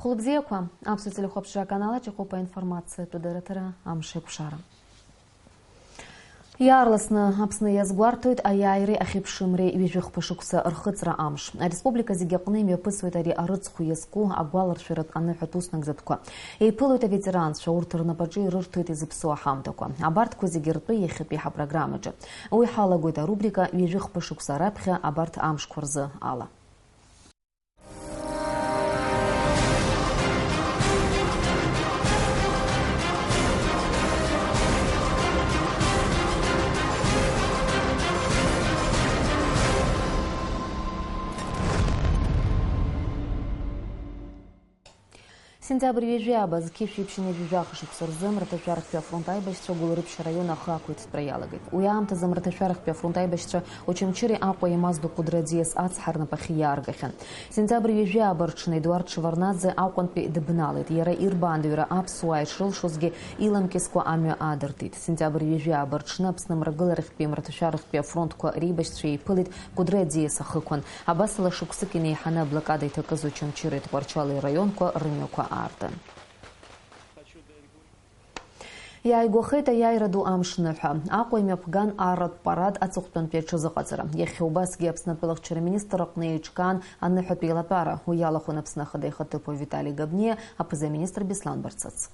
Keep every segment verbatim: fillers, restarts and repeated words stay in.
Хәылбзиақәа, Аԥсуа телехәаԥшра аканал аҿы иҟоуп аинформациатә дырраҭара Амш еиқәшара. Иаарласны Аԥсны иазгәарҭоит аиааиреи ахьыԥшымреи ҩажәи хԥа шықәса рхыҵра амш. Ареспублика зегьы аҟны имҩаԥысуеит ари арыцхә иазку агәаларшәаратә аныҳәатә уснагӡатәқәа. Еиԥылоит аветеранцәа, урҭ рнапаҿы ирырҭоит изыԥсоу аҳамҭақәа. Абарҭқәа зегьы ртәы иахьатәи ҳапрограммаҿы. Уи ҳалагоит арубрика ҩажәи хԥа шықәса раԥхьа абарҭ амшқәа рзы ала. Сентиабр ҩажәи ааба зқьи жәшәи ԥшьынҩажәи жәаха шықәса рзы Мраҭашәарахьтәи афронт аибашьцәа Гәылрыԥшь араион ахы ақәиҭтәра иалагеит. Уи аамҭазы Мраҭашәарахьтәи афронт аибашьцәа Очамчыреи Аҟәа имазду Кәыдры аӡиас ацҳа рнапахьы иааргахьан. Сентиабр ҩажәи ааба рҽны Едуард Шеварднаӡе Аҟәантәи дыбналеит. Иара ирбаандаҩра аԥсуаа ишрылшозгьы иламкьыскәа амҩа аадыртит. Сентиабр ҩажәи ааба рҽны Аԥсны мрагыларахьтәи Мраҭашәарахьтәи афронтқәа реибашьцәа еиԥылеит Кәыдры аӡиас ахықәан. Абасала шықәсык инеиҳаны аблокада иҭакыз Очамчыреи Тҟәарчали раионқәа рымҩақәа аартын. Иааигәахеит аиааира ду амш ныҳәа. Аҟәа имҩаԥган арратә парад аҵыхәтәантәи аҽазыҟаҵара. Иахьа убасгьы Аԥсны атәылахьчара министр аҟны еиҿкаан аныҳәатә еилатәара. Уи иалахәын Аԥсны Ахада ихаҭыԥуаҩ Витали Габниа, аԥыза-министр Беслан Барцыц.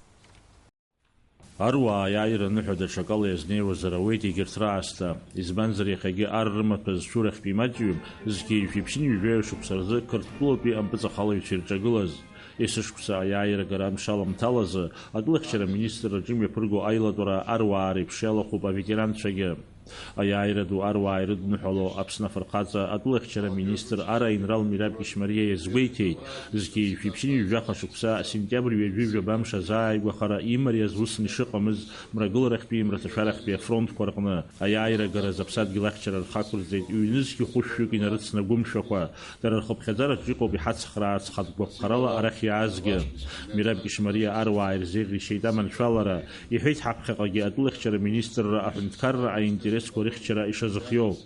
Аруаа аиааира аныҳәа даҽакала иазнеиуазар ауеит егьырҭ раасҭа. Избанзар, иахьагьы ар рымаҭәа зцурахьтә имаҷҩым, зқьи жәшәи ԥшьынҩажәаҩа шықәса рзы Қырҭтәылатәи ампыҵахалаҩцәа ирҿагылаз. Есышықәса аиааирагара амш аламҭалазы, атәылахьчара аминистрраҿы имҩаԥырго аилатәара аруаа реиԥш иалахәуп аветеранцәагьы. Аиааира ду аруаа ирыдныҳәало Аԥсны афырхаҵа атәылахьчара аминистр араинрал Мираб Ишмариа иазгәеиҭеит, зқьи жәшәи ԥшьынҩажәи жәаха шықәса сентиабр ҩажәи жәаба амш азааигәахара имариаз усны ишыҟамыз мрагыларахьтәи мраҭашәарахьтәи афронтқәа рҟны. Аиааирагара азы аԥсадгьыл ахьчара рхы ақәырҵеит ҩнызқьи хәышәҩык инарыцны агәымшәақәа. Дара рхыԥхьаӡараҿ иҟоуп иҳацхраарц хатә гәаԥхарала арахь иаазгьы. Мираб Кьышмариа аруаа ирзеиӷьишьеит аманшәалара, иҳәеит ҳаԥхьаҟагьы атәылахьчара министрра аҳәынҭқарра аинтересқәа рыхьчара ишазыхиоу.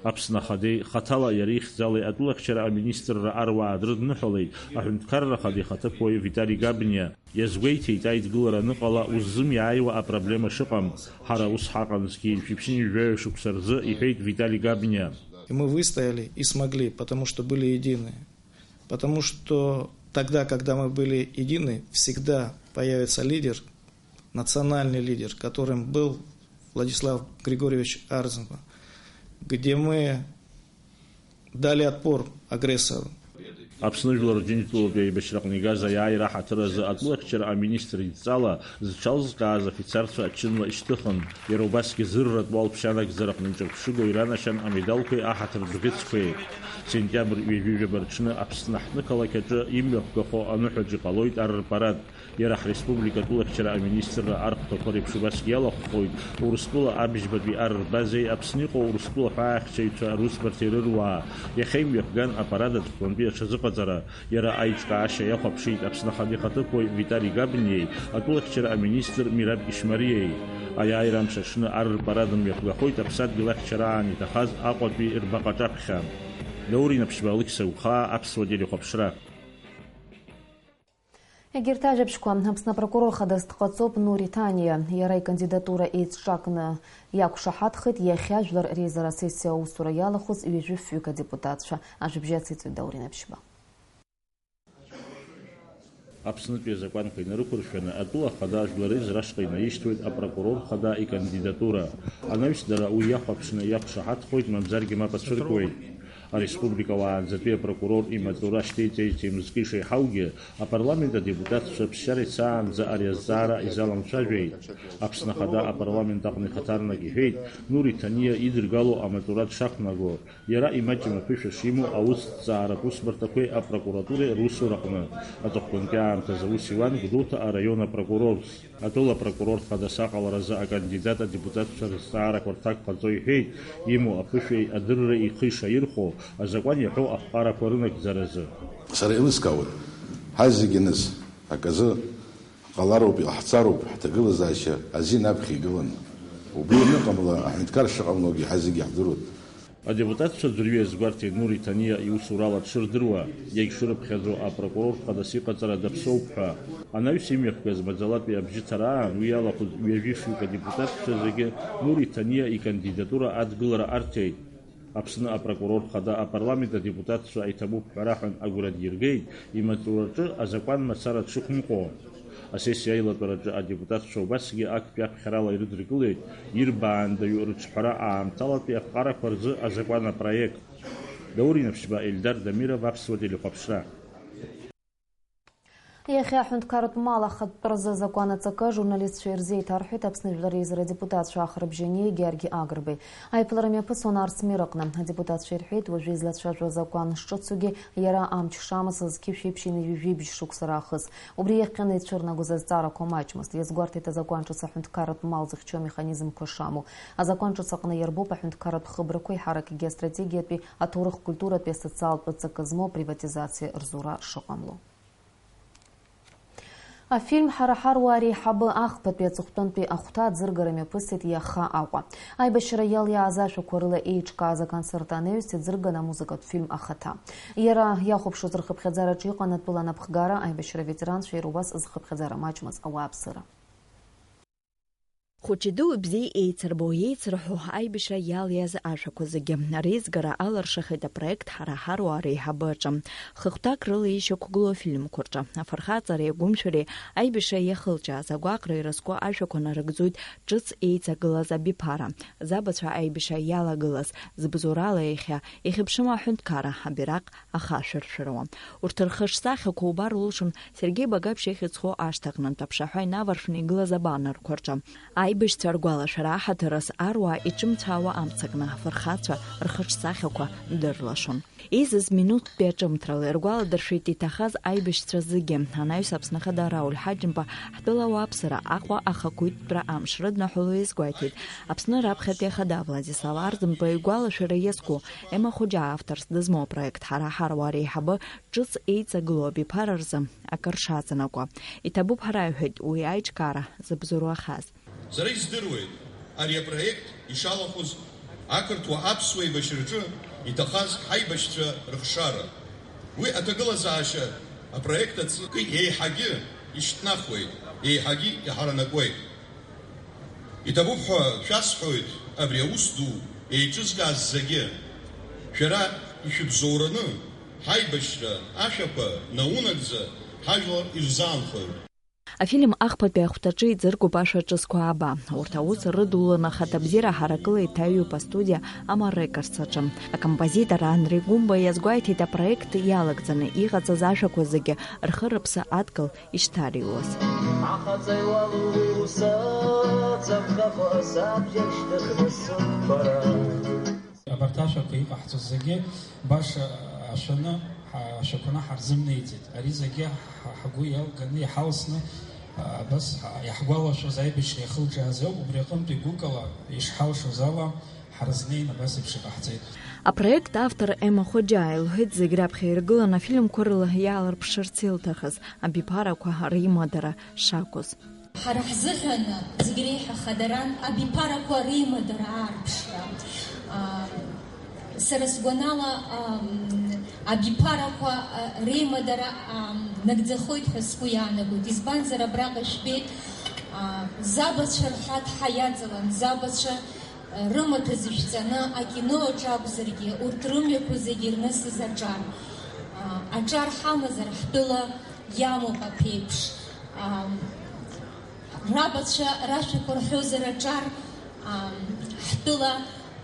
Аԥсны Ахадеи, хаҭала иара ихьӡалеи атәылахьчара аминистрра аруаа дрыдныҳәалеит аҳәынҭқарра Ахада ихаҭыԥуаҩ Витали Габниа. Иазгәеиҭеит, аидгылара аныҟала уззымиааиуа апроблема шыҟам. Ҳара ус ҳаҟан зқьи жәшәи ԥшьынҩажәаҩа шықәса рзы, иҳәеит Витали Габниа. И мы выстояли и смогли, потому что были едины. Потому что тогда, когда мы были едины, всегда появится лидер, национальный лидер, которым был Владислав Григорьевич Арзамас, где мы дали отпор агрессору. Аԥсны Жәлар Џьынџьтәылатәи аибашьраҟны игаз аиааира аҳаҭыр азы атәылахьчара аминистр идҵала зҽалзкааз афицарцәа ачынла ишьҭыхын, иара убасгьы зырратә уалԥшьа анагӡараҟны иҿырԥшыгоу иранашьан амедалқәеи аҳаҭыр бӷьыцқәеи. Сентиабр ҩажәи жәаба рҽны Аԥсны аҳҭнықалақь аҿы имҩаԥгахо аныҳәаҿ иҟалоит ар рпарад. Иара ҳреспублика атәылахьчара аминистрра архәҭақәа реиԥш убасгьы иалахәхоит Урыстәыла абыжьбатәи ар рбазеи Аԥсны иҟоу Урыстәыла ҳәаахьчаҩцәа русбарҭеи рыруаа. Иахьа имҩаԥган апарад аҵыхәтәантәи аҽазыҟаҵара. Иара аиҿкаашьа иахәаԥшит Аԥсны Ахада ихаҭыԥуаҩ Витали Габниеи атәылахьчара аминистр Мираб Ишмариеи. Аиааира амш аҽны ар рпарад мҩаԥгахоит аԥсадгьыл ахьчара аан иҭахаз Аҟәатәи рбаҟаҿаԥхьа. Даур Инаԥшьба, Алықьса Гәхаа, Аԥсуа телехәаԥшра. Егьырҭ ажәабжьқәа. Аԥсны апрокурор хадас дҟаҵоуп Нури Ҭаниа. Иара икандидатура еиҿҿакны иақәшаҳаҭхеит иахьа Жәлар Реизара асессиа аусура иалахәыз ҩажәи фҩык адепутатцәа. Ажәабжь ациҵоит Даур Инаԥшьба. Аԥснытәи азакәанқәа инарықәыршәаны, атәыла ахада Жәлар Реизара ашҟа инаишьҭуеит апрокурор хада икандидатура. Анаҩс дара уи иахәаԥшны иақәшаҳаҭхоит, мамзаргьы мап ацәыркуеит. Ареспублика уаанӡатәи апрокурор имаҵура шьҭеиҵеижьҭеи мызкы ишеиҳаугьы, апарламент адепутатцәа ԥсшьара ицаанӡа ари азҵаара изаламцәажәеит. Аԥсны Ахада апарламент аҟны ихаҭарнак иҳәеит, Нури Ҭаниа идыргало амаҵура дшақәнаго, иара имаҷым аԥышәа шимоу аусҭҵааратә усбарҭақәеи апрокуратуреи русураҟны, аҵыхәтәантәи аамҭазы аус иуан Гәдоуҭа араион апрокурорс. Атәыла апрокурор хадас аҟаларазы акандидат адепутатцәа рызҵаарақәа рҭак ҟаҵо иҳәеит, имоу аԥышәеи адырреи ихы ишаирхәо, азакәан иаҳәо аԥҟарақәа рынагӡаразы. Сара еилыскаауеит, ҳазегьы нас аказы ҟалароуп, иҟаҳҵароуп, ҳҭагылазаашьа азин аԥхьа игыланы. Убри аныҟамла, аҳәынҭқар шыҟамлогьы ҳазегьы иаҳдыруеит. Адепутатцәа аӡәырҩы иазгәарҭеит Нури Ҭаниа иусурала дшырдыруа, иагьшырыԥхьаӡо апрокурор хадас иҟаҵара даԥсоуп ҳәа. Анаҩс имҩаԥгаз маӡалатәи абжьыҭара аан уи иалахәыз ҩажәи шәҩык адепутатцәа зегьы Нури Ҭаниа икандидатура адгылара арҭеит. Аԥсны апрокурор хада апарламент адепутатцәа иҭабуп ҳәа раҳәан агәра диргеит, имаҵураҿы азакәан мацара дшықәымҟәо. Асессиа аилатәараҿы адепутатцәа убасгьы актәи аԥхьарала ирыдыркылеит, ирбаандаҩу рыҿҳәара аамҭалатәи аԥҟарақәа рзы азакәан апроект. Даур Инаԥшьба, Ельдар Дамиров, Аԥсуа телехәаԥшра. Иахьа аҳәынҭқарратә мал ахатәтәразы азакәан аҵакы ажурналистцәа ирзеиҭарҳәеит Аԥсны Жәлар Реизара адепутатцәа Ахрыбжьаниеи Георги Агрбеи. Аиԥылара мҩаԥысуан Арсмер аҟны. Адепутатцәа ирҳәеит, уажәы излацәажәо азакәан шҿыцугьы иара амч шамаз зқьи жәшәи ԥшьынҩажәи жәибжь шықәса раахыс. Убри иахҟьаны ицәырнагоз азҵаарақәа маҷмызт. Иазгәарҭеит азакәан ҿыц аҳәынҭқарратә мал зыхьчо амеханизмқәа шамоу. Азакәан ҿыц аҟны иарбоуп аҳәынҭқарратә хыбрақәеи ҳаракгьы астратегиатәи, аҭоурых-культуратәи, асоциалтә ҵакы змоу априватизациа рзура шыҟамло. Афильм Ҳара ҳаруаа реиҳабы ахԥатәи аҵыхәтәантәи ахәҭа аӡыргара мҩаԥысит иаха Аҟәа. Аибашьра иалиааз ашәақәа рыла еиҿкааз аконцерт анаҩс иӡырган амузыкатә фильм ахаҭа. Иара иахәаԥшуаз рхыԥхьаӡараҿы иҟан атәыла анапхгара, аибашьра аветеранцәа, иара убас зхыԥхьаӡара маҷмыз ауааԥсыра. Хәыҷи-дуи бзиа еицырбо, еицырҳәо аибашьра иалиаз ашәақәа зегьы реизгара алыршахеит апроект Ҳара ҳаруаа реиҳабы аҿы. Хыхәҭак рыла ишьақәгылоу афильмқәа рҿы афырхаҵареи агәымшәареи, аибашьра иахылҿиааз агәаҟреи ирызку ашәақәа нарыгӡоит ҿыц еиҵагылаз абиԥара, забацәа аибашьра иалагылаз, зыбзоурала иахьа ихьыԥшым аҳәынҭқарра абираҟ ахашәыршәыруа. Урҭ рхаҿсахьақәа убар улшон Сергеи Багаԥшь ихьӡ зху ашҭаҟнынтә аԥшаҳәа инаваршәны игылаз абанерқәа рҿы. Аибашьцәа ргәалашәара аҳаҭыр ас аруаа иҿымцәаауа амцакны афырхацәа рхаҿсахьақәа дырлашон. Еизаз минуҭтәи аҿымҭрала иргәаладыршәеит иҭахаз аибашьцәа зегьы. Анаҩс Аԥсны Ахада Рауль Ҳаџьымба ҳтәыла ауааԥсыра Аҟәа ахақәиҭтәра амш рыднаҳәало иазгәеиҭеит Аԥсны раԥхьатәи Ахада Владислав Арӡынба игәалашәара иазку Ема Хоџьаа авторс дызмоу апроект Ҳара ҳаруаа реиҳабы ҿыц еиҵагылоу абиԥара рзы акыр шаҵанакуа. Иҭабуп ҳара, иҳәеит уи аиҿкаара зыбзоуроу ахаз. Сара издыруеит ари апроект ишалахәыз ақырҭуа аԥсуа еибашьраҿы иҭахаз ҳаибашьцәа рыхшара. Уи аҭагылазаашьа апроект аҵакы еиҳагьы ишьҭнахуеит, еиҳагьы иҳаранакуеит. Иҭабуп ҳәа шәасҳәоит абри аус ду еиҿызкааз зегьы. Шәара ишәыбзоураны ҳаибашьра ашәақәа наунагӡа ҳажәлар ирзаанхоит. Афильм ахԥатәи ахәҭаҿы иӡыргоуп ашәа ҿыцқәа ааба. Урҭ аус рыдуланы ахаҭабзиара ҳаракыла иҭаҩуп астудиа Ама Рекордс аҿы. Акомпозитор Анри Гәымба иазгәеиҭеит апроект иалагӡаны иҟаҵаз ашәақәа зегьы рхы-рыԥсы адкыл ишьҭариуаз. Ахаҵаҩ уалу уи уса, ҵаҟаҟа сабжьар шьҭыхны сықәԥара. Абарҭ ашәақәа иҟаҳҵоз зегьы баша ашәаны, ҳа-, ашәақәаны ҳарзымнеиӡеит. Ари зегьы ҳа-, ҳгәы иалганы, иҳалсны, а, абас ҳа-, иаҳгәалашәоз аибашьра иахылҿиааз ауп. Убри аҟынтәи гәыкала, ишҳалшоз ала, ҳарызнеин абас еиԥш иҟаҳҵеит. Апроект автор Ема Хоџьаа илҳәеит, зегь раԥхьа иргылан афильмқәа рыла иаалырԥшырц илҭахыз абиԥарақәа римадара шакәыз. Ҳара ҳзыҳәан зегь реиҳа хадаран абиԥарақәа реимадара аарԥшра. Аа, сара сгәанала, аа, абиԥарақәа, аа, реимадара, аа, нагӡахоит ҳәа сгәы иаанагоит. Избанзар, абраҟа ижәбеит, аа, забацәа рҳәаҭҳа иаҵалан, забацәа, аа, рымаҭәа зышәҵаны, акино аҿы акәзаргьы, урҭ рымҩақәа зегьы ирнысыз аҿар. Аа, аҿар ҳамазар, ҳтәыла иамоуп аԥеиԥш. Ам, рабацәа рашәақәа рҳәозар аҿар, ам, ҳтәыла,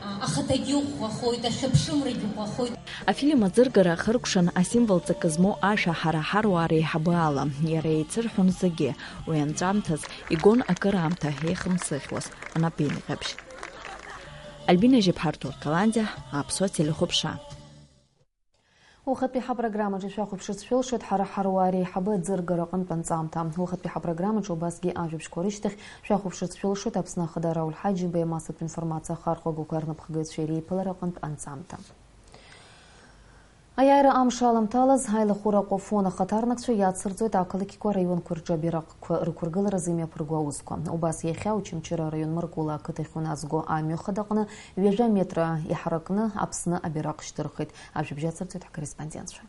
а, ахаҭагьы ӷәӷәахоит, ахьыԥшымрагьы ӷәӷәахоит. Афильм аӡыргара ахыркәшан асимвол ҵакы змоу ашәа ҳара ҳаруаа реиҳабы ала, иара еицырҳәон зегьы, уи анҵәамҭаз игон акыраамҭа еихымсыӷьуаз анапеинҟьабжь. Альбина Жьыԥҳа, Артур Каландиа, Аԥсуа телехәаԥшра. Ухатәи ҳапрограммаҿы шәахәаԥшырц шәылшоит ҳара ҳаруаа реиҳабы аӡыргара аҟынтә анҵамҭа. Ухатәи ҳапрограммаҿы убасгьы ажәабжьқәа рышьҭахь шәахәаԥшырц шәылшоит Аԥсны Ахада Рауль Ҳаџьымбеи амассатә информациа ахархәагақәа рнапхгаҩцәеи реиԥылара аҟынтә анҵамҭа. Аиааира амш аламҭалаз аилахәыра Аҟәафон ахаҭарнакцәа иацырҵоит ақалақьқәа, араионқәа рҿы абираҟқәа рықәыргыларазы имҩаԥырго аусқәа. Убас иахьа Очамчыра араион Маркула ақыҭахь уназго амҩахадаҟны ҩажәа метра иҳаракны Аԥсны абираҟ шьҭырхит. Ажәабжь ацырҵоит ҳкорреспондентцәа.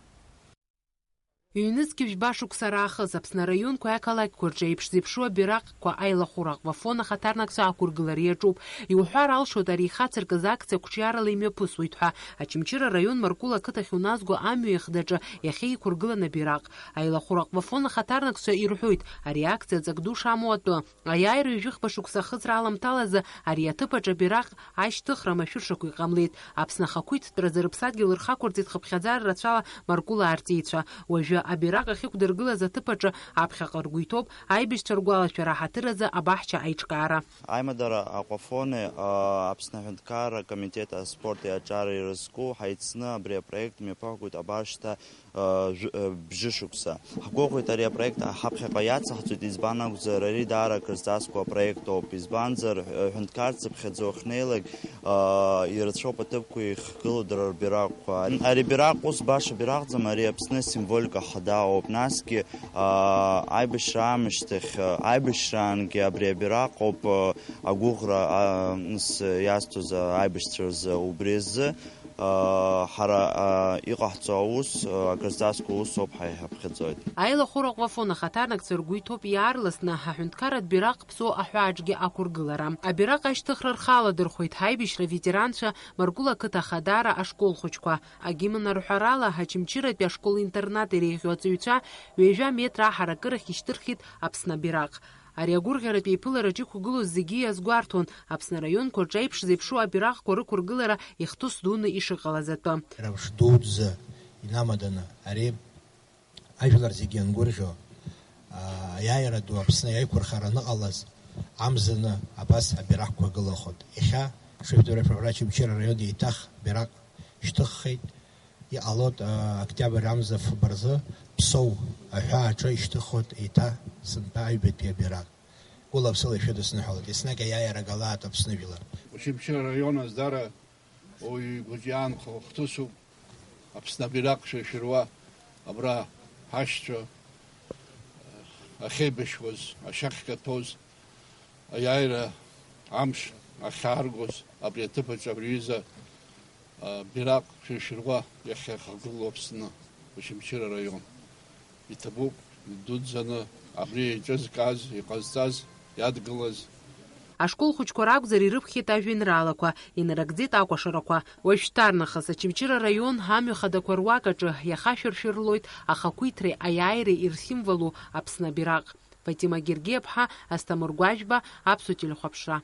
Ҩнызқь жәба шықәса раахыс Аԥсны араионқәеи ақалақьқәа рҿы еиԥш зеиԥшу абираҟқәа аилахәыра Аҟәафон ахаҭарнакцәа ақәыргылара иаҿуп. Иуҳәар алшоит, ари ихацыркыз акциа қәҿиарала имҩаԥысуеит ҳәа. Очамчыра араион Маркула ақыҭахь уназго амҩа ихдаҿы иахьа иқәыргылан абираҟ. Аилахәыра Аҟәафон ахаҭарнакцәа ирҳәоит, ари акциа ҵак ду шамоу атәы. Аиааира ҩажәихԥа шықәса ахыҵра аламҭалазы ари аҭыԥ аҿы абираҟ ашьҭыхра машәыршақәа иҟамлеит. Аԥсны ахақәиҭтәразы рыԥсадгьыл рхақәырҵеит хыԥхьаӡара рацәала Маркула арҵеицәа. Уажәы абираҟ ахьықәдыргылаз аҭыԥ аҿы аԥхьаҟа ргәы иҭоуп аибашьцәа ргәалашәара аҳаҭыр азы абаҳча аиҿкаара. Аимадара Аҟәафони, а, Аԥсны аҳәынҭқарра акомитет аспорти аҿареи ирызку ҳаицны абри апроект мҩаԥаҳгоит абар шьҭа, а, жәы-, а, бжьышықәса. Ҳгәыӷуеит ари апроект ҳаԥхьаҟа иацаҳҵоит, избан акәзар, ари даара акрызҵазкуа апроект ауп. Избанзар, ҳәынҭқарра цыԥхьаӡа уахьнеилак, аа, ирацәоуп аҭыԥқәа ихгылоу дара рбираҟқәа. Ари абираҟ ус баша бираҟӡам, ари Аԥсны асимволика хада ауп. Насгьы, аа, аибашьра аамышьҭахь, аа, аибашьраангьы абри абираҟ ауп, аа, агәыӷра, аа, ус иазҭоз, аа, аибашьцәа рзы, убри азы, аа, ҳара, аа, иҟаҳҵо аус, аа, акрызҵазкуа ус ауп ҳәа иҳаԥхьаӡоит. Аилахәыра Аҟәафон ахаҭарнакцәа ргәы иҭоуп иаарласны аҳәынҭқарратә бираҟ ԥсоу аҳәааҿгьы ақәыргылара. Абираҟ ашьҭыхра рхы аладырхәеит ҳаибашьра ветеранцәа Маркула ақыҭа Ахадара ашкол хәыҷқәа. Агимн арҳәарала, Очамчыратәи ашкол-интернат иреиӷьу аҵаҩцәа ҩажәа метра аҳаракырахь ишьҭырхит Аԥсны абираҟ. Ари агәырӷьаратә еиԥылараҿ иқәгылоз зегьы иазгәарҭон Аԥсны араионқәа рҿы аиԥш зеиԥшу абираҟқәа рықәыргылара ихҭыс дуны ишыҟалаз атәы. Рымш дуӡӡа инамаданы ари ажәлар зегьы иангәырӷьо, аа, аиааира ду Аԥсны аиқәырхара аныҟалаз, амзаны абас абираҟқәа гылахот. Иахьа, шәажәдыра шәара Очамчыра араион еиҭах бираҟ шьҭыххеит. Иҟалоит, аа, октиабр амза фба рзы Ԥсоу аҳәаа аҿы ишьҭыххоит еиҭа сынтәа аҩбатәи абираҟ. Гәыла-ԥсыла ишәыдысныҳәалоит, еснагь аиааира ҟалааит Аԥсны жәлар. Очамчыра араион азҵаара Уи гәыҷ иаанхо хҭысуп. Аԥсны абираҟ шәыршәыруа абра ҳашьцәа ахьеибашьуаз, ашьа ахькаҭәоз, аиааира амш ахьааргоз, абри аҭыԥаҿ абри аҩыза, а, бираҟ шәыршәыруа иахьахагылоу Аԥсны, Очамчыра араион. Иҭабуп, идуӡӡаны абри еиҿызкааз, иҟазҵаз, иадгылаз. Ашкол хәыҷқәа ракәзар, ирыԥхьеит ажәеинраалақәа, инарыгӡеит акәашарақәа. Уажәшьҭарнахыс Очамчыра араион амҩа хадақәа руак аҿы иахашәыршәырлоит ахақәиҭреи аиааиреи ирсимволу Аԥсны абираҟ. Фатима Гергиаԥҳа, Асҭамыр Гәажәба, Аԥсуа телехәаԥшра.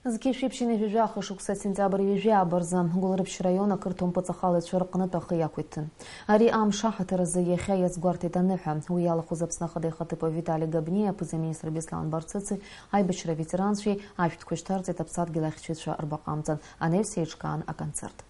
Зқьи жәшәи ԥшьынҩажәи жәаха шықәса сентиабр ҩажәи ааба рзы Гәылрыԥшь раион ақырҭуа мпыҵахалаҩцәа рҟнытә ахы иақәиҭын. Ари амш аҳаҭыр азы иахьа иазгәарҭеит аныҳәа. Уи иалахәыз Аԥсны Ахада ихаҭыԥуаҩ Витали Габниеи аԥыза-министр Беслан Барцыци аибашьра аветеранцәеи ашәҭқәа шьҭарҵеит Аԥсадгьыл ахьчаҩцәа рбаҟа амҵан анаҩс еиҿкаан аконцерт.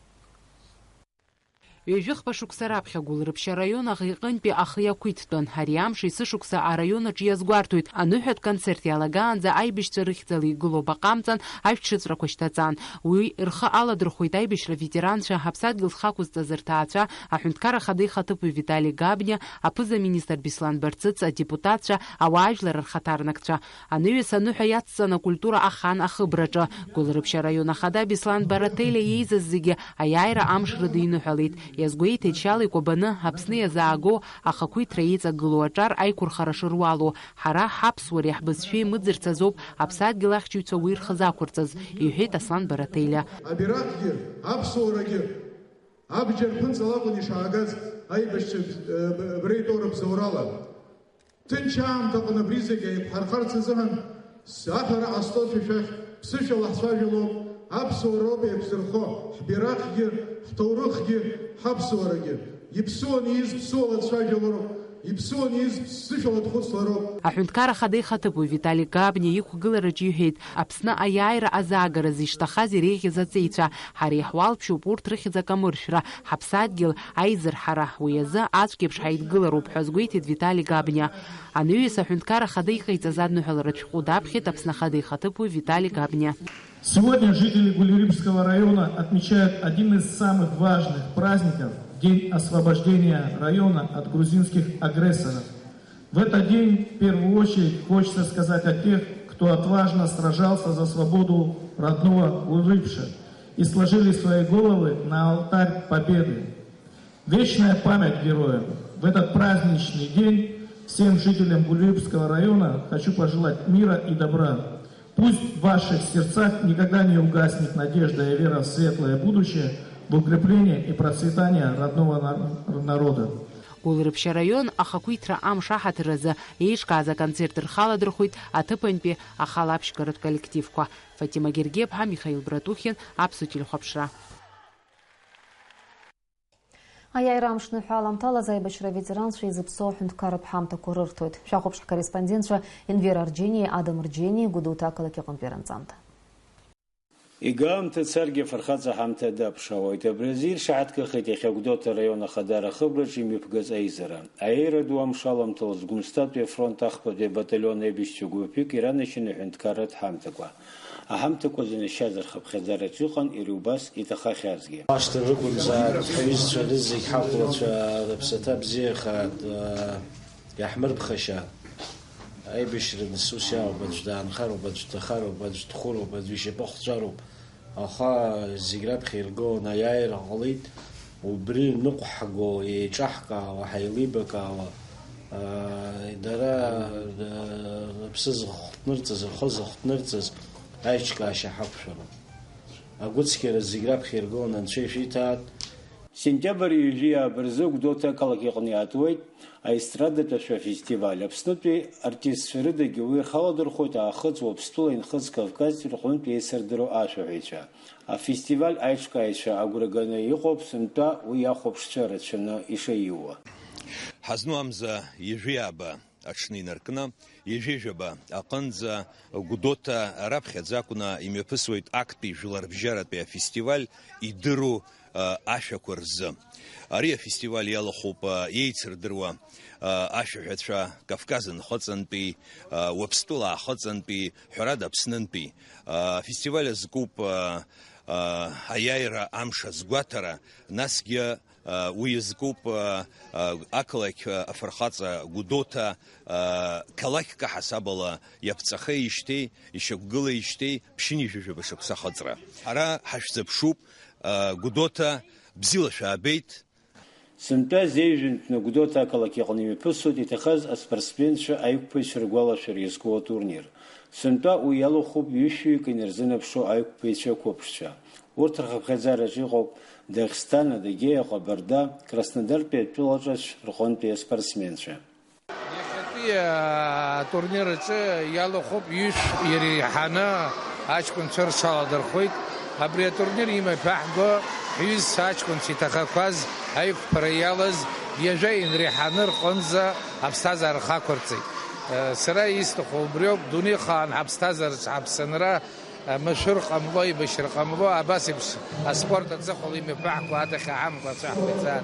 Ҩажәихԥа шықәса раԥхьа Гәылрыԥшь араион аӷа иҟынтәи ахы иақәиҭтәын. Ари амш есышықәса араион аҿы иазгәарҭоит, аныҳәатә концерт иалагаанӡа аибашьцәа рыхьӡала игылоу баҟа амҵан ашәҭшьыҵәрақәа шьҭаҵан. Уи рхы аладырхәеит аибашьра ветеранцәа, аԥсадгьыл зхы ақәызҵаз рҭаацәа, аҳәынҭқар ахада ихаҭыԥуаҩ Витали Габниа, аԥыза-министр Беслан Барцыц, адепутатцәа, ауаажәлар рхаҭарнакцәа. Анаҩс аныҳәа иацҵан акультура ахан ахыбраҿы. Гәылрыԥшь араион ахада Беслан Барателиа иеизаз зегьы аиааира амш рыдиныҳәалеит. Иазгәеиҭеит, шьала икәабаны Аԥсны иазааго ахақәиҭра еиҵагылоу аҿар аиқәырхара шыруалу. Ҳара ҳаԥсуареи ҳбызшәеи мыӡырц азоуп аԥсадгьыл ахьчаҩцәа уи рхы закәырҵаз, иҳәеит Аслан Барателиа. Абираҟгьы, аԥсуарагьы абџьар ԥынҵала акәын ишаагаз аибашьцәа, э, б-, бреитәоу рыбзоурала. Ҭынч аамҭаҟны абри зегьы еиқәҳархарц азыҳәан, с-, аҳәара ҟасҵошәа шәахь, ԥсышәала ҳцәажәалоуп, аԥсуара роуп еиқәзырхо, ҳбираҟгьы, ҳҭоурыхгьы, ҳаԥсуарагьы. Иԥсуан ииз ԥсуала дцәажәалароуп, иԥсуан ииз ԥсышәала дхәыцлароуп. Аҳәынҭқар ахада ихаҭыԥуаҩ Витали Габниа иқәгылараҿы иҳәеит, Аԥсны аиааира азаагаразы ишҭахаз иреиӷьыз аҵеицәа, ҳара иаҳуалԥшьоуп урҭ рыхьӡ акамыршәра, ҳаԥсадгьыл аизырҳара, уи азы ацәгьеиԥш ҳаидгылароуп ҳәа азгәеиҭеит Витали Габниа. Анаҩс аҳәынҭқар ахада иҟаиҵаз адныҳәаларатә шәҟәы даԥхьеит Аԥсны ахада ихаҭыԥуаҩ Витали Габниа. Сегодня жители Гулирипского района отмечают один из самых важных праздников — День освобождения района от грузинских агрессоров. В этот день в первую очередь хочется сказать о тех, кто отважно сражался за свободу родного Гулирипша и сложили свои головы на алтарь Победы. Вечная память героям! В этот праздничный день всем жителям Гулирипского района хочу пожелать мира и добра. Пусть в ваших сердцах никогда не угаснет надежда и вера в светлое будущее, в укрепление и процветание родного на-, народа. Гәылрыԥшь араион ахақәиҭра амш аҳаҭыр азы еиҿкааз аконцерт рхы аладырхәит аҭыԥантәи ахала аԥшьгаратә коллективқәа. Фатима Гергиаԥҳа, Михаил Братухин, Аԥсуа телехәаԥшра. Аиааира амш ныҳәа аламҭалаз аибашьра аветеранцәа изыԥсоу аҳәынҭқарратә ҳамҭақәа рырҭоит. Шәахәаԥш ҳкорреспондентцәа Енвер Арџьениеи Адам Рџьениеи Гәдоуҭа ақалақь аҟынтәи ранҵамҭа. Ига аамҭа царгьы афырхаҵа ҳамҭа даԥшаауеит. Абри азы иршаҳаҭгахеит иахьа Гәдоуҭа араион Ахадара ахыбраҿы имҩаԥгаз аизара. Аиааира ду амш аламҭалаз Гәымсҭатәи афронт ахԥатәи абаталион аибашьцәа гәыԥҩык иранашьан аҳәынҭқарратә ҳамҭақәа. Аҳамҭақәа зынашьаз рхыԥхьаӡараҿы иҟан иара убас иҭахахьазгьы. Ашҭа рықәымзааит, ҳҩызцәа рызегь ҳахәлацәа рыԥсаҭа бзиахааит, иаҳмырԥхашьааит. Аибашьра дасу сиаауп, аӡә даанхароуп, аӡә дҭахароуп, аӡә дхәыроуп, аӡә ишьапы хҵәароуп. Аха зегь раԥхьа иргон аиааира ҟалеит, убри ныҟәҳго, еиҿаҳкаауа, ҳаилибакаауа, аа, дара, аа, рыԥсы зыхҭнырҵаз, рхы зыхҭнырҵаз аиҿкаашьа ҳақәшәароуп. Агәыцқьара зегь раԥхьа иргон Анцәа ишәиҭааит. Сентиабр ҩажәи ааба рзы Гәдоуҭа ақалақь аҟны иаатуеит аестрадатә ашәа фестиваль. Аԥснытәи артистцәа рыдагьы уи рхы аладырхәоит Аахыҵ Уаԥстәылеи Нхыҵ Кавкази рҟынтә еицырдыруа ашәаҳәаҩцәа. Афестиваль аиҿкааҩцәа агәра ганы иҟоуп сынтәа уи иахәаԥшцәа рацәаны ишаиуа. Ҳазну амза ҩажәи ааба аҽны инаркны, ҩажәи жәаба аҟынӡа Гәдоуҭа раԥхьаӡа акәны имҩаԥысуеит актәи жәларбжьаратәи афестиваль идыру, а, ашәақәа рзы. Ари афестиваль иалахәуп, а, еицырдыруа, а, ашәаҳәацәа Кавказ нхыҵынтәи, а, Уаԥстәыла аахыҵынтәи, ҳәарада, Аԥснынтәи. А, афестиваль азкуп, а, а, аиааира амш азгәаҭара, насгьы уи иазкуп, ақалақь афырхаҵа Гәдоуҭа, қалақьк аҳасабала иаԥҵахеижьҭеи, ишьақәгылеижьҭеи ԥшьынҩажәи жәаба шықәса ахыҵра. Ҳара ҳашәзыԥшуп, Гәдоуҭа, бзиала шәаабеит. Сынтәа зеижәынтәны Гәдоуҭа ақалақь аҟны имҩаԥысуеит иҭахаз аспортсменцәа аиқәԥаҩцәа ргәалашәара иазку атурнир. Сынтәа уи иалахәуп ҩышәҩык инарзынаԥшуа аиқәԥаҩцәа ықәыԥшцәа. Урҭ рхыԥхьаӡараҿы иҟоуп Дагестан, Адыгеиа, Ҟабарда, Краснодартәи атәылаҿацә рҟынтәи аспортсменцәа. Иахьатәи атурнир аҿы иалахәуп ҩышә иреиҳаны аҷкәынцәа рҽаладырхәит. Абри атурнир имҩаԥаҳго ҳҩызцәа аҷкәынцәа иҭахақәаз аиқәԥара иалаз ҩажәа инреиҳаны рҟынӡа аԥсҭазаара рхы ақәырҵеит. Сара исҭаху убриоуп, дунеихаан ҳаԥсҭазаараҿы ҳаԥсынра машәыр ҟамло, еибашьра ҟамло, абас еиԥш аспорт аҵыхәала имҩаԥаҳго адахьы ҳамгәацәа ҳмиӡар.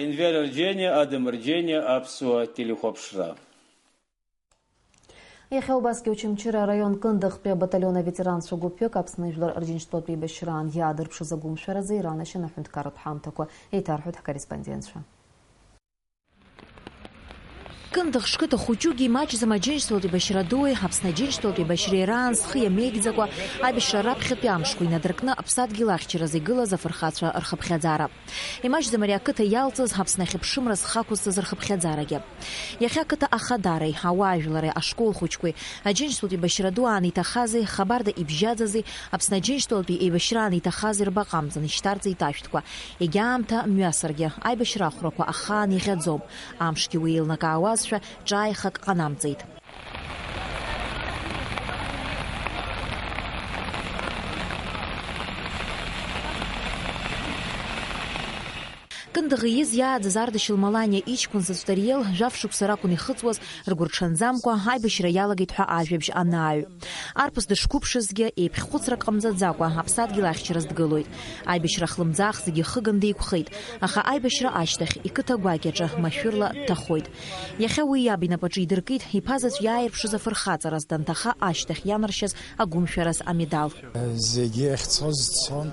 Енвер Арџьениа, Адам Арџьениа, Аԥсуа телехәаԥшра. Иахьа убасгьы Очамчыра араион Кындыхтәи абаталион аветеранцәа гәыԥҩык Аԥсны Жәлар Рџьынџьтәылатә еибашьраан иаадырԥшыз агәымшәаразы иранашьан аҳәынҭқарратә ҳамҭақәа, еиҭарҳәоит ҳкорреспондентцәа. Кындыӷ шқыҭа хәыҷугьы имаҷӡам Аџьынџьтәылатә еибашьра дуи Аԥсны Аџьынџьтәылатә еибашьреи раан зхы иамеигӡакәа, аибашьра раԥхьатәи амшқәа инадыркны аԥсадгьыл ахьчаразы игылаз афырхацәа рхыԥхьаӡара. Имаҷӡам ари ақыҭа иалҵыз, Аԥсны ахьыԥшымра зхы ақәызҵаз рхыԥхьаӡарагьы. Иахьа ақыҭа ахадареи, ауаажәлари, ашкол хәыҷқәеи, Аџьынџьтәылатә еибашьра ду аан иҭахази, Хабарда ибжьаӡази, Аԥсны Аџьынџьтәылатәи еибашьраан иҭахази рбаҟа амҵан ишьҭарҵеит ашәҭқәа. Егьа аамҭа мҩасыргьы, аибашьра ахәрақәа ахаан иӷьаӡом. Амшгьы уи еилнакаауазшәа, ҿааихак ҟанамҵеит. Кындыӷ ииз иааӡаз Ардашьыл Маланиа иҷкәын заҵә Тариел, жәаф шықәса ракәын ихыҵуаз, ргәырҽанӡамкәа аибашьра иалагеит ҳәа ажәабжь анааҩ. Арԥыс дышқәыԥшызгьы, еиԥхьхәыцрак ҟамҵаӡакәа, аԥсадгьыл ахьчараз дгылоит. Аибашьра хлымӡаах зегьы ихыган деиқәхеит, аха аибашьра ашьҭахь иқыҭа гәакьаҿы машәырла дҭахоит. Иахьа уи иаб инапаҿы идыркит, иԥа заҵә иааирԥшыз афырхаҵараз данҭаха ашьҭахь ианаршьаз агәымшәараз амедал. Зегьы ахьцоз цон.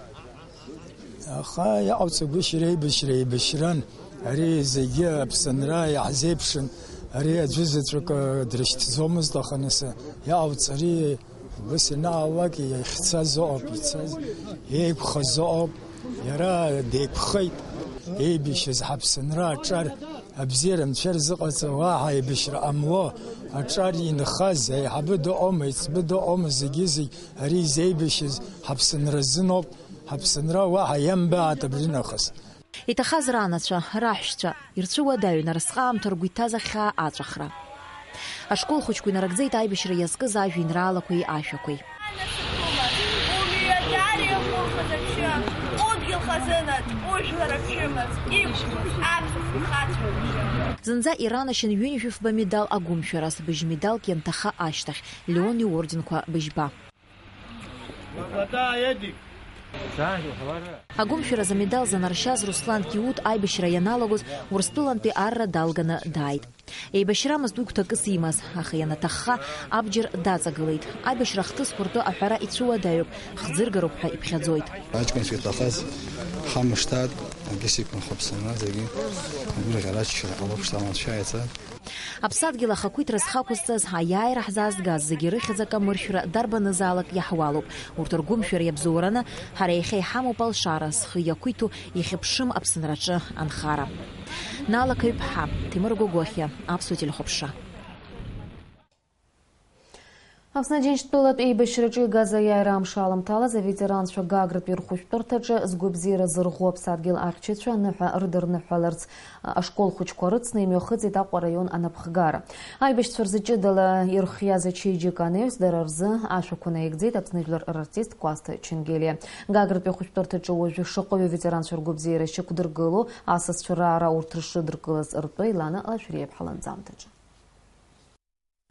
Аха иҟауҵагәышьар еибашьра еибашьран. Ари зегьы Аԥсынра иаҳзеиԥшын. Ари аӡәы заҵәык, э, дрышьҭӡомызт, аха нас иҟауҵари ус ианаалак иахьцаз ыҟоуп, ицаз, еиқәхаз ыҟоуп. Иара деиқәхеит. Еибашьыз ҳаԥсынра аҿар абзиара анцәа рзыҟаҵа, уаҳа еибашьра ҟамло, аҿар инхаз, аиҳабы дыҟоума, еиҵбы дыҟоума, зегьы-зегь ари изеибашьыз ҳаԥсынра азыноуп. Ҳаԥсынра уаҳа иамбааит абринахыс. Иҭахаз ранацәа, раҳәшьцәа, ирцәыуадаҩын арысҟаамҭа ргәы иҭаз ахьаа аҵәахра. Ашкол хәыҷқәа инарыгӡеит аибашьра иазкыз ажәеинраалақәеи ашәақәеи. Зынӡа иранашьан ҩынҩажәифба медал агәымшәараз, быжь медалк ианҭаха ашьҭахь, Леон иуорденқәа быжьба. Агәымшәараз амедал занаршьаз Руслан Киут аибашьра ианалагоз Урыстәылантәи арра далганы дааит. Еибашьрамызт уи гәҭакыс имаз, аха ианаҭахха абџьар даҵагылеит. Аибашьра ахҭысқәа ртәы аҳәара ицәыуадаҩуп, хӡыргароуп ҳәа иԥхьаӡоит. Аҷкәынцәа иҭахаз ҳамышьҭаҳәа, акгьы сиқәынхо Аԥсынра зегьы агәырӷьара аччара ҟалоуп, шьҭа амацәа иаца. Аԥсадгьыл ахақәиҭра зхақәызҵаз, аиааира ҳзаазгаз зегьы рыхьӡ акамыршәра дарбанызаалак иаҳуалуп. Урҭ ргәымшәара иабзоураны, ҳара иахьа иҳамоуп алшара, зхы иақәиҭу, ихьыԥшым Аԥсынраҿы анхара. Нала Қаҩԥҳа, Ҭемыр Гогохиа, Аԥсуа телехәаԥшра. Аԥсны Аџьынџьтәылатә еибашьраҿы игаз аиааира амш аламҭалаз аветеранцәа Гагратәи рхәышәтәырҭаҿы згәабзиара зырӷәӷәо аԥсадгьыл ахьчаҩцәа аныҳәа рыдырныҳәаларц ашкол хәыҷқәа рыцны имҩахыҵит Аҟәа араион анапхгара. Аибашьцәа рзы ҷыдала ирхиаз ачеиџьыка анаҩс, дара рзы ашәақәа наигӡеит Аԥсны жәлар рартист Кәасҭа Ченгелиа. Гагратәи ахәышәтәырҭаҿы уажәы шаҟаҩы аветеранцәа ргәабзиара шьақәдыргылоу, асасцәа раара урҭ рышрыдыркылаз ртәы Елана Лашәриа иԥҳа ланҵамҭаҿы.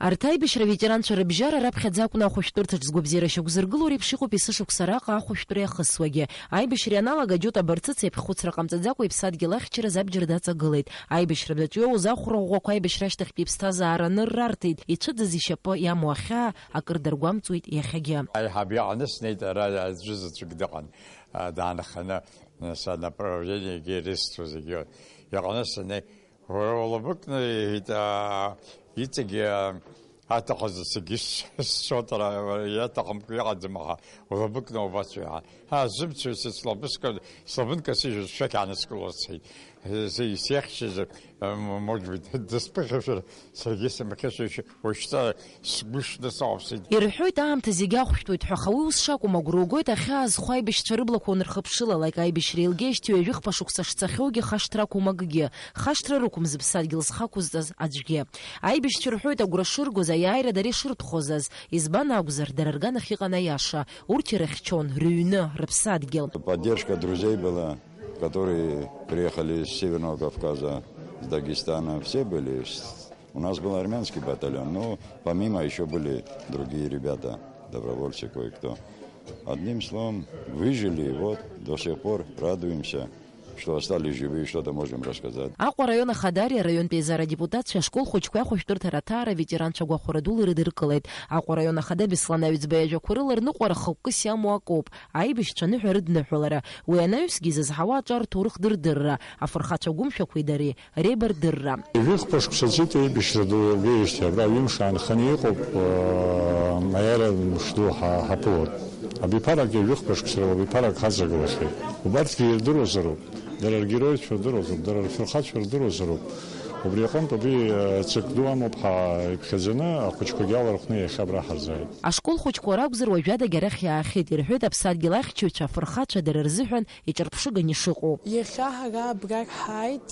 Арҭ аибашьра аветеранцәа рыбжьара раԥхьаӡа акәны ахәышәтәырҭаҿ згәабзиара шьақәзыргыло реиԥш иҟоуп есышықәса араҟа ахәышәтәра иахысуагьы. Аибашьра ианалага Џьота Барцыц еиԥхьхәыцра ҟамҵаӡакәа иԥсадгьыл ахьчараз абџьар даҵагылеит. Аибашьра даҿиоу азахәра ӷәӷәақәа аибашьра ашьҭахьтәи иԥсҭазаара аныррарҭеит, ицәыӡыз ишьапы иамоу ахьаа акыр даргәамҵуеит иахьагьы. Аиҳаб иҟаны снеит, ара аӡәы заҵәык дыҟан, а, даанханы, нас, анаправлениагьы ирысҭо зегьы иҟаны саннеи, Уара улабыкны, иҳәеит, аа, иҵегьы, аа, аҭахыз зегьы с-, сцоит, ара, уара иаҭахымкәа иҟаӡам, аха улабыкны убацәеи ҳәа. Аа, сзымцои, сыцлабыск-, слабынка сыжәыз шәақь ааныскыло сцеит. Зи-, сиахьчаз, м-, может быть, дысԥыхьашәар, саргьы сымԥхьашәашәа, уажәшьҭа сгәы шьны саауп, сеид. Ирҳәоит, аамҭа зегьы ахәшәтәуеит ҳәа, аха уи ус шакәым агәра угоит, ахьаа зху аибашьцәа рыблақәа унархыԥшылалак, аибашьра еилгеижьҭеи ҩажәихԥа шықәса шцахьоугьы хашҭра ақәым акгьы. Хашҭра рықәым зыԥсадгьыл зхы ақәызҵаз аӡәгьы. Аибашьцәа рҳәоит агәра шыргоз, аиааира дара ишыртәхоз азы. Избан акәзар, дара рганахь иҟан аиаша. Урҭ ирыхьчон рыҩны, рыԥсадгьыл. Поддержка друзей была, которые приехали с Северного Кавказа, с Дагестана. Все были. У нас был армянский батальон, но помимо ещё были другие ребята, добровольцы кое-кто. Одним словом, выжили, и вот до сих пор радуемся, что остались живы и что-то можем рассказать. Аҟәа араион ахадари араионтәи аизара адепутатцәеи ашкол хәыҷқәеи ахәышәтәырҭа раҭаара аветеранцәа гәахәара дула ирыдыркылеит. Аҟәа араион ахада Беслан Аҩӡба иажәақәа рыла рныҟәара хықәкыс иамоу акоуп, аибашьцәа аныҳәа рыдныҳәалара. Уи анаҩсгьы изызҳауа аҿар рҭоурых дырдырра, афырхацәа агәымшәақәеи дареи реибардырра. Жәохә шықәса ҵит аибашьра ду иалгеижьҭеи, абра ҩымш аанханы иҟоуп, аа, аиааира мшду ҳа-, ҳаԥылоит. Абиԥарак жәохә шықәса рыла абиԥарак ҳаҵагылахьеит. Убарҭгьы ирдыруазароуп, дара ргероицәа рдыруазароуп, дара рфырхацәа рдыруазароуп. Убри аҟынтә абри, аа, ҵак ду амоуп ҳа-, иԥхьаӡаны ахәыҷқәагьы алархәны иахьа абра ҳарзааит. Ашкол хәыҷқәа ракәзар, уажәадагь арахь иаахьеит, ирҳәоит аԥсадгьыл ахьчаҩцәа, афырхацәа дара рзыҳәан иҿырԥшыганы ишыҟоу. Иахьа ҳара абрахь ҳааит,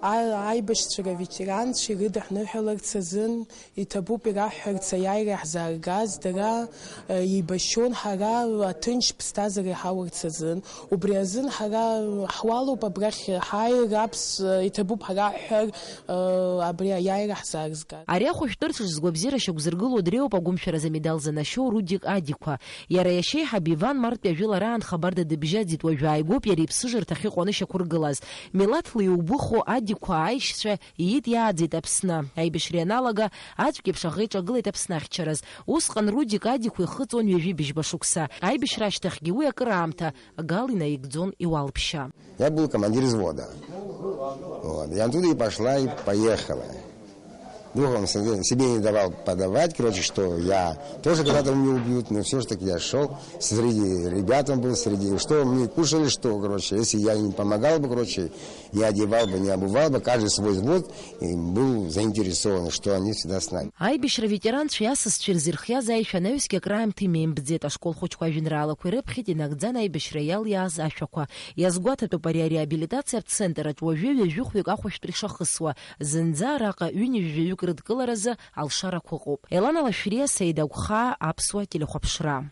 А-, аибашьцәа ветеранцәа ирыдаҳныҳәаларц азын иҭабуп ираҳҳәарц аиааира иаҳзааргаз, дара, э, еибашьуан, ҳара аҭынч ԥсҭазаара иҳауарц азын. Убри азын ҳара ҳуалуп абрахь, ҳааир, аԥс-, иҭабуп ҳара ҳҳәар, э, абри аиааира ҳзааргаз. Ари ахәышәтәырҭаҿ згәабзиара шьақәзыргылоу дреиуоуп агәымшәаразы амедал занашьоу Рудик Адиқәа. Иара иашьеиҳаб Иван мартәи ажәылараан хабарда дыбжьаӡит, уажәы ааигәоуп иара иԥсыжырҭа ахьыҟоу анышьақәыргылаз. Милаҭла иубыху Адиқәа аишьцәа иит иааӡеит Аԥсны. Аибашьра ианалага, аӡәк еиԥш аӷа иҿагылеит Аԥсны ахьчараз. Усҟан Рудик Адиқәа ихыҵуан ҩажәи быжьба шықәса. Аибашьра ашьҭахьгьы уи акыраамҭа Гал инаигӡон иуалԥшьа. Я был командир взвода. Вот. Я оттуда и пошла, и поехала. Духом себе себе не давал подавать, короче, что я тоже когда-то меня убьют, но все ж таки я шел. Среди ребят он был, среди, что мы кушали, что, короче, если я не помогал бы, короче, не одевал бы, не обувал бы, каждый свой взвод, и был заинтересован, что они всегда с нами. Аибашьра ветеранцәеи асасцәеи рзы ирхиаз аишәа анаҩсгьы акраамҭа имеимбӡеит. Ашкол хәыҷқәа ажәеинраалақәа ирыԥхьеит, инагӡан аибашьра иалиааз ашәақәа. Иазгәаҭатәуп ари ареабилитациатә центр аҿы уажәы ҩажәи хәҩык ахәышәтәра ишахысуа. Зынӡа араҟа ҩынҩажәаҩык рыдкыларазы алшарақәа ыҟоуп. Елана Лашәриа, Саида Агәхаа, Аԥсуа телехәаԥшра.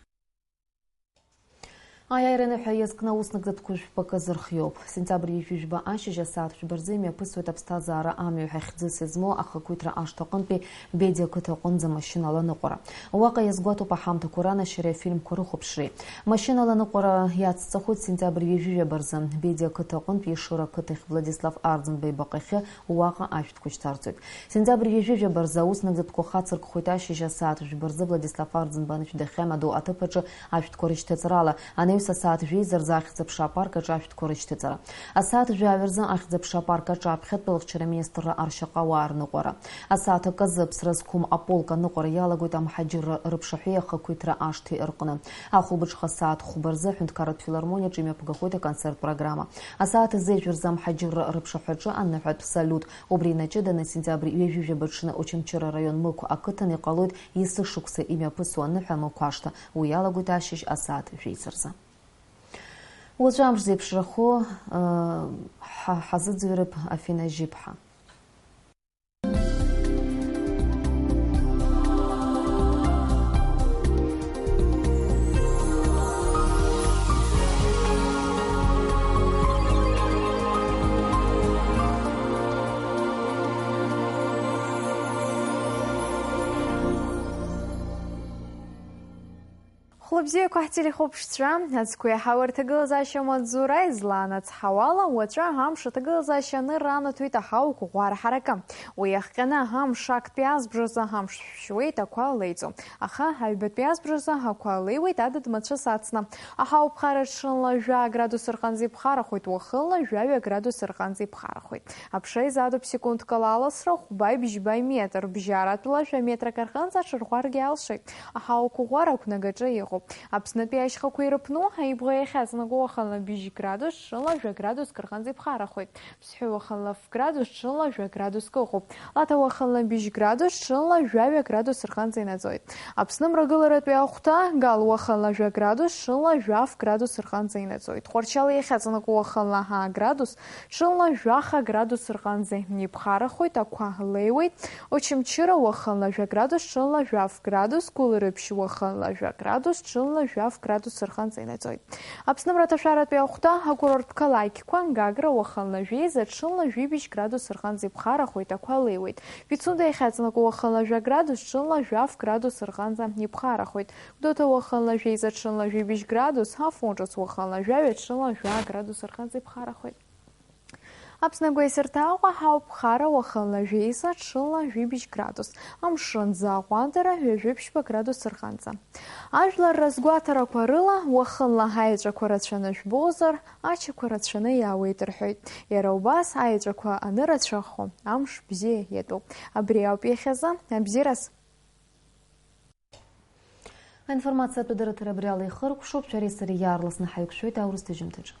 Аиааира аныҳәа иазкны аус нагӡатәқәа жәпакы азырхиоуп. Сентиабр ҩажәи жәба ашьыжь асааҭ жәба рзы имҩаԥысуеит аԥсҭазаара амҩа ҳәа хьӡыс змоу ахақәиҭра ашҭа аҟынтәи Бедиа ақыҭа аҟынӡа машьынала аныҟәара. Уаҟа иазгәаҭоуп аҳамҭақәа ранашьареи афильмқәа рыхәаԥшреи. Машьынала аныҟәара иацҵахоит сентиабр ҩажәи жәаба рзы Бедиа ақыҭа аҟынтә Ешыра ақыҭахь Владислав Арӡынба ибаҟахьы, уаҟа ашәҭқәа шьҭарҵоит. Сентиабр ҩажәи жәаба рзы аус нагӡатәқәа хацыркхоит ашьыжь асааҭ жәба рзы Владислав Арӡынба анышә дахьамадоу аҭыԥ аҿы ашәҭқәа рышьҭаҵарала, анаҩс асааҭ жәеиза рзы Ахьӡ-аԥша апарк аҿы ашәҭқәа рышьҭаҵара. Асааҭ жәаҩа рзы Ахьӡ-аԥша апарк аҿы аԥхьатәи алахьчара аминистрра аршьаҟауаа рныҟәара. Асааҭ акы азы аԥсра зқәым аполк аныҟәара иалагоит амҳаџьырра рыԥшаҳәеи ахақәиҭра ашҭеи рҟны. Ахәылбыҽха асааҭ хәба рзы аҳәынҭқарратә филармониаҿы имҩаԥгахоит аконцерттә программа. Асааҭ зежә рзы амҳаџьырра рыԥшаҳәаҿы аныҳәатә салиут. Убри инаҷыданы сентиабр ҩажәи жәаба аҽны Очамчыра араион Мықә ақыҭан иҟалоит есышықәса имҩаԥысуа аныҳәа Мықә ашҭа. Уи иалагоит ашьыжь асааҭ жәеиза рзы. Уаҵәы амш зеиԥшрахо, ыы, ҳа-, ҳазыӡырҩып Афина Жьыԥҳа. Хәлыбзиақәа ҳтелехәаԥшцәа, ацқәа иаҳау рҭагылазаашьа амаҵзура излаанацҳауала, уаҵәы амш аҭагылазаашьа анырра анаҭоит аҳауа қәыӷәӷәара ҳаракы. Уи иахҟьаны амш актәи азбжазы амш шәшәуеит, ақәа леиҵо. Аха аҩбатәи азбжазы ақәа леиуеит адыд-мацәыс ацны. Аҳауа ԥхара ҽынла жәа градус рҟынӡа иԥхарахоит, уахынла жәаҩа градус рҟынӡа иԥхарахоит. Аԥша изаатуп секундк ала аласра хәба-бжьба метр, бжьаратәла жәа метрак рҟынӡа аҽырӷәӷәаргьы алшоит. Аҳауа қәыӷәӷәара ақәнагаҿы иҟоуп. Аԥснытәи ашьхақәа ирыԥну, аибӷа иахьаҵанакуа уахынла быжь градус, ҽынла жәа градуск рҟынӡа иԥхарахоит. Ԥсҳәы уахынла ф градус, ҽынла жәа градуск ыҟоуп. Лаҭа уахынла быжь градус, ҽынла жәаҩа градус рҟынӡа инаӡоит. Аԥсны мрагыларатәи ахәҭа, Гал уахынла жәа градус, ҽынла жәаф градус рҟынӡа инаӡоит. Тҟәарчал иахьаҵанакуа уахынла ҳа градус, ҽынла жәаха градус рҟынӡа иԥхарахоит, ақәа леиуеит. Очамчыра уахынла жәа градус, ҽынла жәаф градус, Гәылрыԥшь уахынла жәа градус, ҽынла жәаф градус рҟынӡа инаӡоит. Аԥсны мраҭашәаратәи ахәҭа, акурорттә қалақьқәа, Гагра уахынла жәеиза, ҽынла жәибжь градус рҟынӡа иԥхарахоит, ақәа леиуеит. Пицунда иахьаҵанакуа уахынла жәа градус, ҽынла жәаф градус рҟынӡа иԥхарахоит. Гәдоуҭа уахынла жәеиза, ҽынла жәибжь градус, Афон ҿыц уахынла жәаҩа, ҽынла жәа градус рҟынӡа иԥхарахоит. Аԥсны агәеисырҭа Аҟәа ҳауп, ԥхара уахынла жәеиза, ҽынла жәибжь градус. Амшын зааҟәандара ҩажәи ԥшьба градус рҟынӡа. Ажәлар разгәаҭарақәа рыла, уахынла аеҵәақәа рацәаны жәбозар, ачақәа рацәаны иаауеит рҳәоит. Иара убас аеҵәақәа анырацәахо, амш бзиа иатәуп. Абри ауп иахьазы. Абзиараз! Аинформациатә дырраҭара абри ала ихыркәшоуп, шәареи сареи иаарласны ҳаиқәшәоит аурыс ҭыжьымҭаҿы.